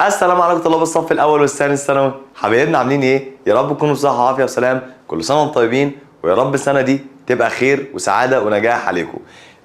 السلام عليكم طلاب الصف الاول والثاني الثانوي، حبايبنا عاملين ايه؟ يا رب تكونوا بصحة وعافيه وسلام، كل سنة وانتم طيبين، ويا رب السنة دي تبقى خير وسعادة ونجاح عليكم.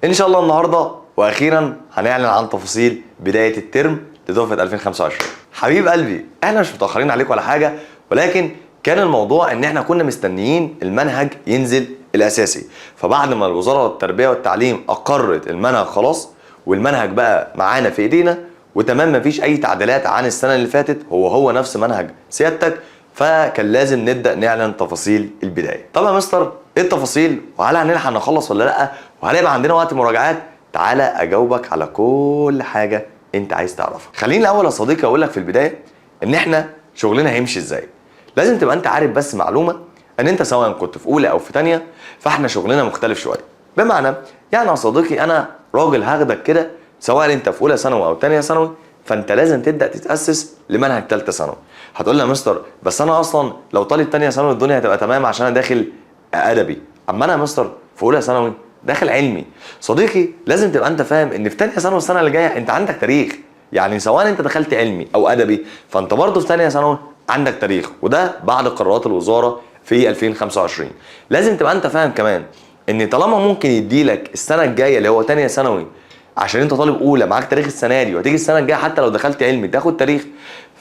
ان شاء الله النهارده واخيرا هنعلن عن تفاصيل بداية الترم لدفعه 2025. حبيب قلبي، احنا مش متاخرين عليكم ولا حاجة، ولكن كان الموضوع ان احنا كنا مستنيين المنهج ينزل الاساسي، فبعد ما الوزارة التربية والتعليم اقرت المنهج خلاص، والمنهج بقى معانا في ايدينا وتمام، مفيش اي تعديلات عن السنة اللي فاتت، هو هو نفس منهج سيادتك، فكان لازم نبدا نعلن تفاصيل البداية. طب يا مستر ايه التفاصيل؟ وهل هنلحق نخلص ولا لا؟ وهل هيبقى عندنا وقت مراجعات؟ تعالى اجاوبك على كل حاجة انت عايز تعرفها. خليني الاول يا صديقي اقول لك في البداية ان احنا شغلنا هيمشي ازاي. لازم تبقى انت عارف بس معلومة، ان انت سواء كنت في اولى او في تانية فاحنا شغلنا مختلف شوية. بمعنى يعني يا صديقي انا راجل هاخدك كده، سواء انت في اولى ثانوي او تانية ثانوي، فانت لازم تبدا تتاسس لمنهج ثالثة ثانوي. هتقول لي يا مستر بس انا اصلا لو طالب تانية ثانوي الدنيا هتبقى تمام عشان انا داخل ادبي، اما انا يا مستر في اولى ثانوي داخل علمي. صديقي لازم تبقى انت فاهم ان في تانية ثانوي السنة اللي جاية انت عندك تاريخ، يعني سواء انت دخلت علمي او ادبي فانت برضه في تانية ثانوي عندك تاريخ، وده بعد قرارات الوزارة في 2025. لازم تبقى انت فاهم كمان ان طالما ممكن يديلك السنة الجاية اللي هو تانية ثانوي عشان انت طالب اولى معاك تاريخ السنة دي، وهتيجي السنة الجاية حتى لو دخلت علمي تاخد تاريخ،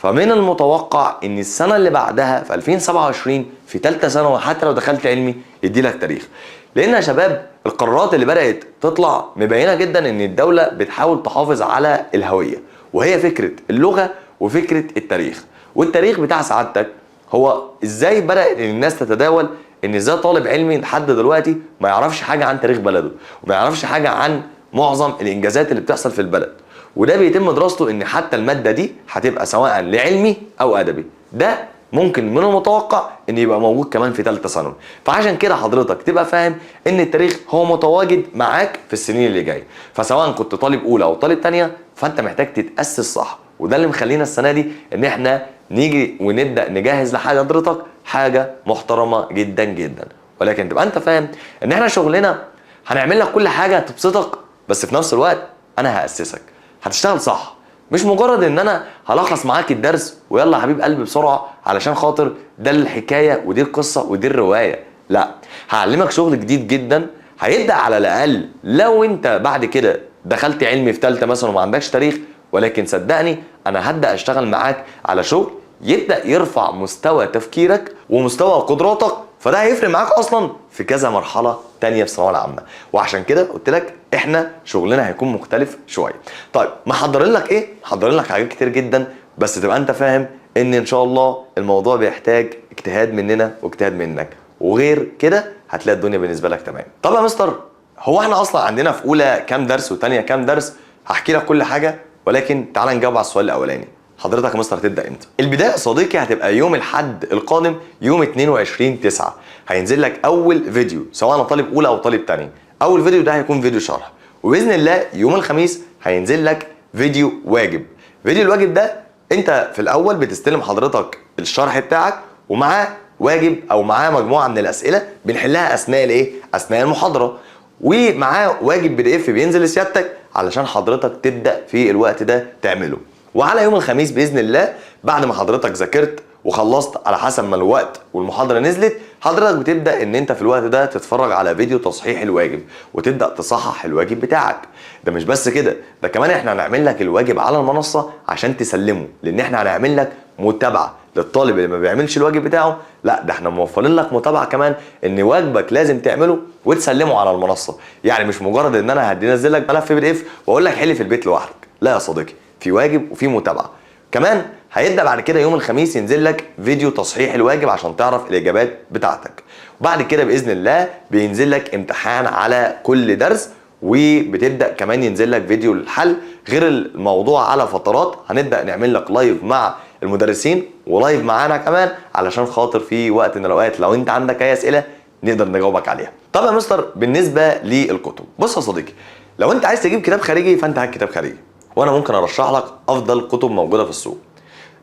فمن المتوقع ان السنة اللي بعدها في 2027 في ثالثة ثانوي حتى لو دخلت علمي يدي لك تاريخ. لان يا شباب القرارات اللي بدات تطلع مبينة جدا ان الدولة بتحاول تحافظ على الهوية، وهي فكرة اللغة وفكره التاريخ. والتاريخ بتاع سعادتك هو ازاي بدات الناس تتداول ان ازاي طالب علمي لحد دلوقتي ما يعرفش حاجة عن تاريخ بلده وما يعرفش حاجة عن معظم الانجازات اللي بتحصل في البلد، وده بيتم دراسته ان حتى المادة دي هتبقى سواء لعلمي او ادبي. ده ممكن من المتوقع ان يبقى موجود كمان في ثالثة ثانوي. فعشان كده حضرتك تبقى فاهم ان التاريخ هو متواجد معاك في السنين اللي جاية، فسواء كنت طالب اولى او طالب ثانية فانت محتاج تتاسس صح. وده اللي مخلينا السنة دي ان احنا نيجي ونبدا نجهز لحضرتك حاجة محترمه جدا جدا. ولكن تبقى انت فاهم ان احنا شغلنا هنعمل لك كل حاجة تبسطك، بس في نفس الوقت انا هاسسك هتشتغل صح، مش مجرد ان انا هلخص معاك الدرس ويلا يا حبيب قلبي بسرعة علشان خاطر ده الحكاية ودي القصة ودي الرواية. لا، هعلمك شغل جديد جدا هيبدا على الاقل لو انت بعد كده دخلت علمي في ثالثة مثلا وما عندكش تاريخ، ولكن صدقني انا هبدا اشتغل معاك على شغل يبدا يرفع مستوى تفكيرك ومستوى قدراتك، فده هيفرق معاك اصلا في كذا مرحلة تانية في الثانوية العامة. وعشان كده قلت لك احنا شغلنا هيكون مختلف شوية. طيب محضرين لك ايه؟ محضرين لك حاجات كتير جدا، بس تبقى انت فاهم ان شاء الله الموضوع بيحتاج اجتهاد مننا واجتهاد منك، وغير كده هتلاقي الدنيا بالنسبة لك تمام. طب يا مستر هو احنا اصلا عندنا في اولى كام درس وتانية كام درس؟ هحكي لك كل حاجة، ولكن تعال نجاوب على السؤال الاولاني. حضرتك يا مستر هتبدا امتى؟ البداية يا صديقي هتبقى يوم الاحد القادم يوم 22/9، هينزل لك اول فيديو سواء انا طالب اولى او طالب تاني. اول فيديو ده هيكون فيديو شرح، وباذن الله يوم الخميس هينزل لك فيديو واجب. فيديو الواجب ده انت في الاول بتستلم حضرتك الشرح بتاعك ومعاه واجب او معاه مجموعة من الاسئلة بنحلها اثناء الايه؟ اثناء المحاضرة، ومعاه واجب PDF بينزل لسيادتك علشان حضرتك تبدا في الوقت ده تعمله. وعلى يوم الخميس باذن الله بعد ما حضرتك ذاكرت وخلصت على حسب ما الوقت والمحاضره نزلت، حضرتك بتبدا ان انت في الوقت ده تتفرج على فيديو تصحيح الواجب وتبدا تصحح الواجب بتاعك. ده مش بس كده، ده كمان احنا هنعمل لك الواجب على المنصة عشان تسلمه، لان احنا هنعمل لك متابعه للطالب اللي ما بيعملش الواجب بتاعه. لا ده احنا موفرين لك متابعه كمان ان واجبك لازم تعمله وتسلمه على المنصة. يعني مش مجرد ان انا هدي انزل لك ملف PDF واقول لك حل في البيت لوحدك، لا يا صديقي، في واجب وفي متابعه. كمان هيبدا بعد كده يوم الخميس ينزل لك فيديو تصحيح الواجب عشان تعرف الاجابات بتاعتك. وبعد كده باذن الله بينزل لك امتحان على كل درس، وبتبدا كمان ينزل لك فيديو للحل. غير الموضوع على فترات هنبدا نعمل لك live مع المدرسين و live معانا كمان علشان خاطر في وقت من الاوقات لو انت عندك اي اسئلة نقدر نجاوبك عليها. طب يا مستر بالنسبة للكتب، بص يا صديقي لو انت عايز تجيب كتاب خارجي فانت هات كتاب خارجي، وانا ممكن ارشح لك افضل كتب موجودة في السوق،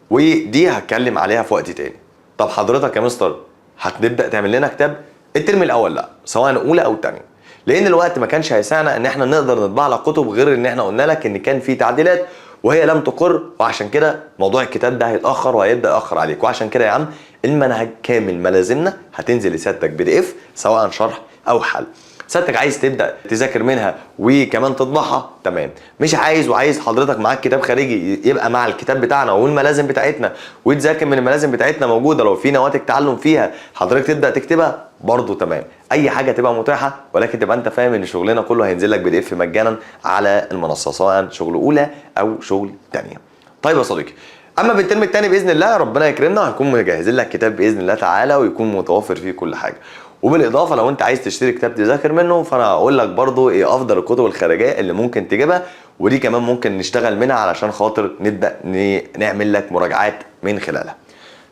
ودي هتكلم عليها في وقت تاني. طب حضرتك يا مستر هتبدا تعمل لنا كتاب الترم الاول؟ لا، سواء اولى او تانية، لان الوقت ما كانش هيسعنا ان احنا نقدر نطبع لك كتب، غير ان احنا قلنا لك ان كان في تعديلات وهي لم تقر، وعشان كده موضوع الكتاب ده هيتاخر وهيبدا ياخر عليك. وعشان كده يا عم المنهج كامل ملازمنا هتنزل لسيادتك PDF سواء شرح او حل. سيادتك عايز تبدا تذاكر منها وكمان تطبعها، تمام. مش عايز وعايز حضرتك معاك كتاب خارجي يبقى مع الكتاب بتاعنا والملازم بتاعتنا وتذاكر من الملازم بتاعتنا موجودة، لو في نواتج تعلم فيها حضرتك تبدا تكتبها برضو، تمام. اي حاجة تبقى متاحة، ولكن تبقى انت فاهم ان شغلنا كله هينزل لك PDF مجانا على المنصة، سواء شغل اولى او شغل تانية. طيب يا صديقي، اما بالترم الثاني باذن الله ربنا يكرمنا هنكون مجهزين لك كتاب باذن الله تعالى، ويكون متوفر فيه كل حاجة. وبالاضافة لو انت عايز تشتري كتاب تذاكر منه، فانا هقول لك برضو ايه افضل الكتب الخارجية اللي ممكن تجيبها، ودي كمان ممكن نشتغل منها علشان خاطر نبدا نعمل لك مراجعات من خلالها.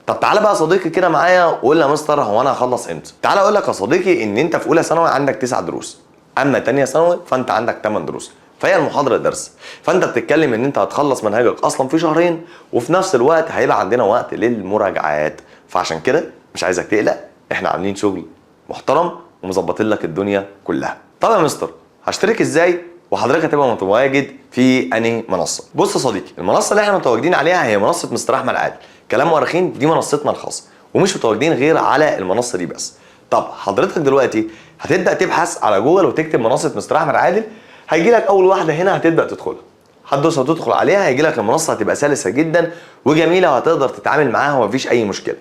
طب تعالى بقى يا صديقي كده معايا وقول لي يا مستر هو انا هخلص امتى؟ تعالى اقول لك يا صديقي ان انت في اولى ثانوي عندك 9 دروس، اما تانية ثانوي فانت عندك 8 دروس، فهي المحاضرة درس. فانت بتتكلم ان انت هتخلص منهجك اصلا في شهرين، وفي نفس الوقت هيبقى عندنا وقت للمراجعات. فعشان كده مش عايزك تقلق، احنا عاملين شغل محترم ومظبطين لك الدنيا كلها. طب يا مستر هشترك ازاي وحضرتك هتبقى متواجد في انهي منصة؟ بص يا صديقي، المنصة اللي احنا متواجدين عليها هي منصة مستر احمد عادل كلام مؤرخين، دي منصتنا الخاصة ومش متواجدين غير على المنصة دي بس. طب حضرتك دلوقتي هتبدا تبحث على جوجل وتكتب منصة مستر احمد عادل، هيجي لك اول واحدة هنا هتبدا تدخلها، هتدوس هتدخل عليها، هيجي لك المنصة، هتبقى سلسه جدا وجميلة وهتقدر تتعامل معاها ومفيش اي مشكلة.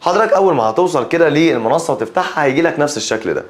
حضرتك اول ما هتوصل كده للمنصه وتفتحها هيجي لك نفس الشكل ده،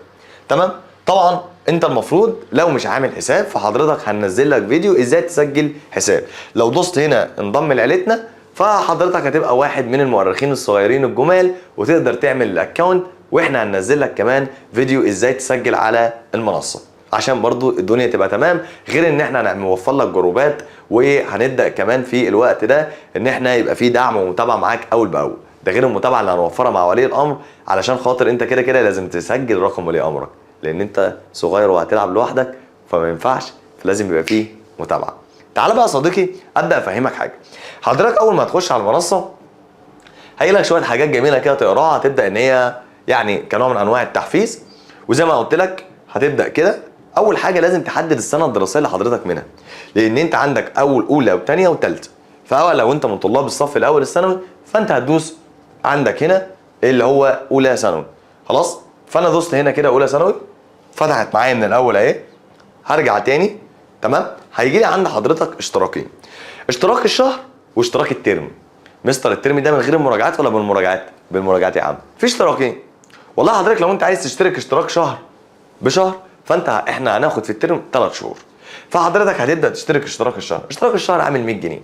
تمام. طبعا انت المفروض لو مش عامل حساب فحضرتك هننزل لك فيديو ازاي تسجل حساب. لو دوست هنا انضم لعيلتنا فحضرتك هتبقى واحد من المؤرخين الصغيرين الجمال وتقدر تعمل ال account، واحنا هننزل لك كمان فيديو ازاي تسجل على المنصة عشان برضو الدنيا تبقى تمام. غير ان احنا هنوفر لك جروبات، وهنبدا كمان في الوقت ده ان احنا يبقى في دعم ومتابعة معاك اول باول، ده غير المتابعة اللي هنوفرها مع ولي الامر، علشان خاطر انت كده كده لازم تسجل رقم ولي امرك لان انت صغير وهتلعب لوحدك فما ينفعش، فلازم يبقى فيه متابعه. تعال بقى يا صديقي ابدا افهمك حاجة. حضرتك اول ما تخش على المنصة هيجي لك شوية حاجات جميلة كده تقراها، هتبدا ان هي يعني كنوع من انواع التحفيز. وزي ما قلت لك هتبدا كده، اول حاجة لازم تحدد السنة الدراسية اللي حضرتك منها، لان انت عندك اول اولى وثانيه وثالثه. فاول لو انت من طلاب الصف الاول الثانوي فانت هتدوس عندك هنا اللي هو اولى ثانوي، خلاص. فانا دوست هنا كده اولى ثانوي، فتحت معايا من الاول اهي. هرجع تاني، تمام. هيجي لي عند حضرتك اشتراكين، اشتراك الشهر واشتراك الترم. مستر الترم ده من غير المراجعات ولا بالمراجعات؟ بالمراجعات يا عم. في اشتراكين والله. حضرتك لو انت عايز تشترك اشتراك شهر بشهر فانت احنا هناخد في الترم 3 شهور، فحضرتك هتبدا تشترك اشتراك الشهر. اشتراك الشهر عامل 100 جنيه،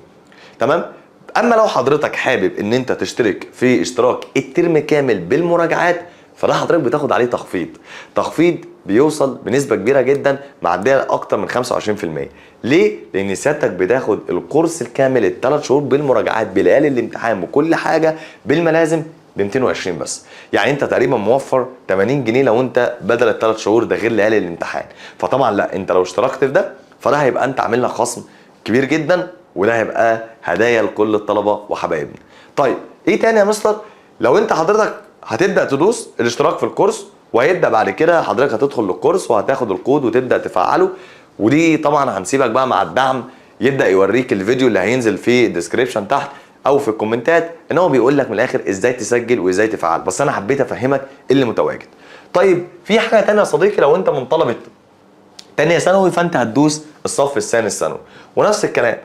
تمام. اما لو حضرتك حابب ان انت تشترك في اشتراك الترم كامل بالمراجعات فده حضرتك بتاخد عليه تخفيض، تخفيض بيوصل بنسبة كبيرة جدا معدية اكتر من 25%. ليه؟ لان سيادتك بتاخد الكورس الكامل ال3 شهور بالمراجعات بليالي الامتحان بكل حاجة بالملازم ب 220 بس. يعني انت تقريبا موفر 80 جنيه لو انت بدل ال3 شهور ده غير ليالي الامتحان. فطبعا لا، انت لو اشتركت في ده فده هيبقى انت عامل لك خصم كبير جدا، وده هيبقى هدايا لكل الطلبة وحبايبنا. طيب ايه تاني يا مستر؟ لو انت حضرتك هتبدا تدوس الاشتراك في الكورس، وهيبدا بعد كده حضرتك هتدخل للكورس وهتاخد الكود وتبدا تفعله، ودي طبعا هنسيبك بقى مع الدعم يبدا يوريك الفيديو اللي هينزل في ال description تحت او في الكومنتات، ان هو بيقول لك من الاخر ازاي تسجل وازاي تفعل. بس انا حبيت افهمك اللي متواجد. طيب في حاجة تانية يا صديقي، لو انت من طلبه تانية ثانوي فانت هتدوس الصف الثاني الثانوي، ونفس الكلام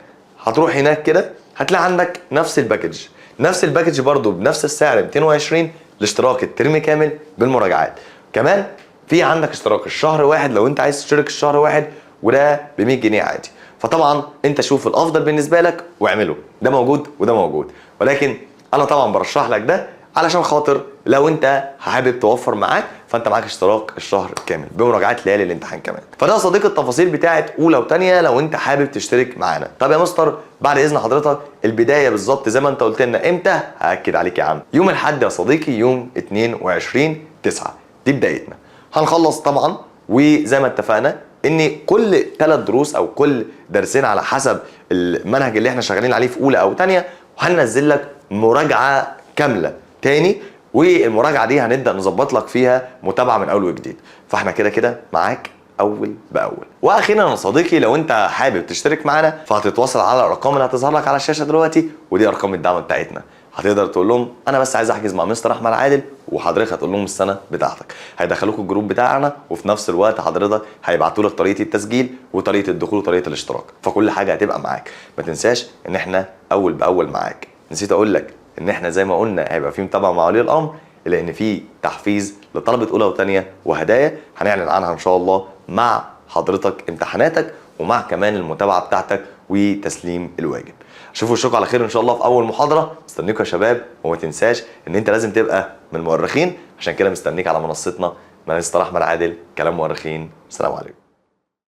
هتروح هناك كده هتلاقي عندك نفس ال package، نفس ال package برضو بنفس السعر 220 لاشتراك الترم كامل بالمراجعات. كمان في عندك اشتراك الشهر واحد لو انت عايز تشترك الشهر واحد، وده ب 100 جنيه عادي. فطبعا انت شوف الافضل بالنسبة لك واعمله، ده موجود وده موجود، ولكن انا طبعا برشح لك ده علشان خاطر لو انت حابب توفر معاك فانت معاك اشتراك الشهر كامل بمراجعات ليالي الامتحان كمان. فده يا صديقي التفاصيل بتاعت اولى وثانيه لو انت حابب تشترك معانا. طب يا مستر بعد اذن حضرتك البداية بالظبط زي ما انت قلت لنا امتى؟ هاكد عليك يا عم، يوم الاحد يا صديقي يوم 22/9 دي بدايتنا. هنخلص طبعا وزي ما اتفقنا ان كل 3 دروس او كل درسين على حسب المنهج اللي احنا شغالين عليه في اولى او ثانية، وهننزل لك مراجعه كاملة تاني، والمراجعه دي هنبدا نظبط لك فيها متابعه من اول وجديد. فاحنا كده كده معاك اول باول. واخيرا يا صديقي، لو انت حابب تشترك معانا فهتتواصل على الارقام اللي هتظهر لك على الشاشة دلوقتي، ودي ارقام الدعم بتاعتنا. هتقدر تقول لهم انا بس عايز احجز مع مستر احمد عادل، وحضرتك هتقول لهم السنة بتاعتك، هيدخلوك ال group بتاعنا، وفي نفس الوقت حضرتك هيبعتوا لك طريقه التسجيل وطريقه الدخول وطريقه الاشتراك، فكل حاجة هتبقى معاك. ما تنساش ان احنا اول باول معاك. نسيت اقول لك ان احنا زي ما قلنا هيبقى في متابعه مع ولي الامر، لان في تحفيز لطلبه اولى وثانيه وهدايا هنعلن عنها ان شاء الله مع حضرتك امتحاناتك، ومع كمان المتابعة بتاعتك وتسليم الواجب. اشوفوا وشكم على خير ان شاء الله في اول محاضرة. مستنيكم يا شباب، وما تنساش ان انت لازم تبقى من المؤرخين، عشان كده مستنيك على منصتنا مستر احمد عادل كلام مؤرخين. السلام عليكم.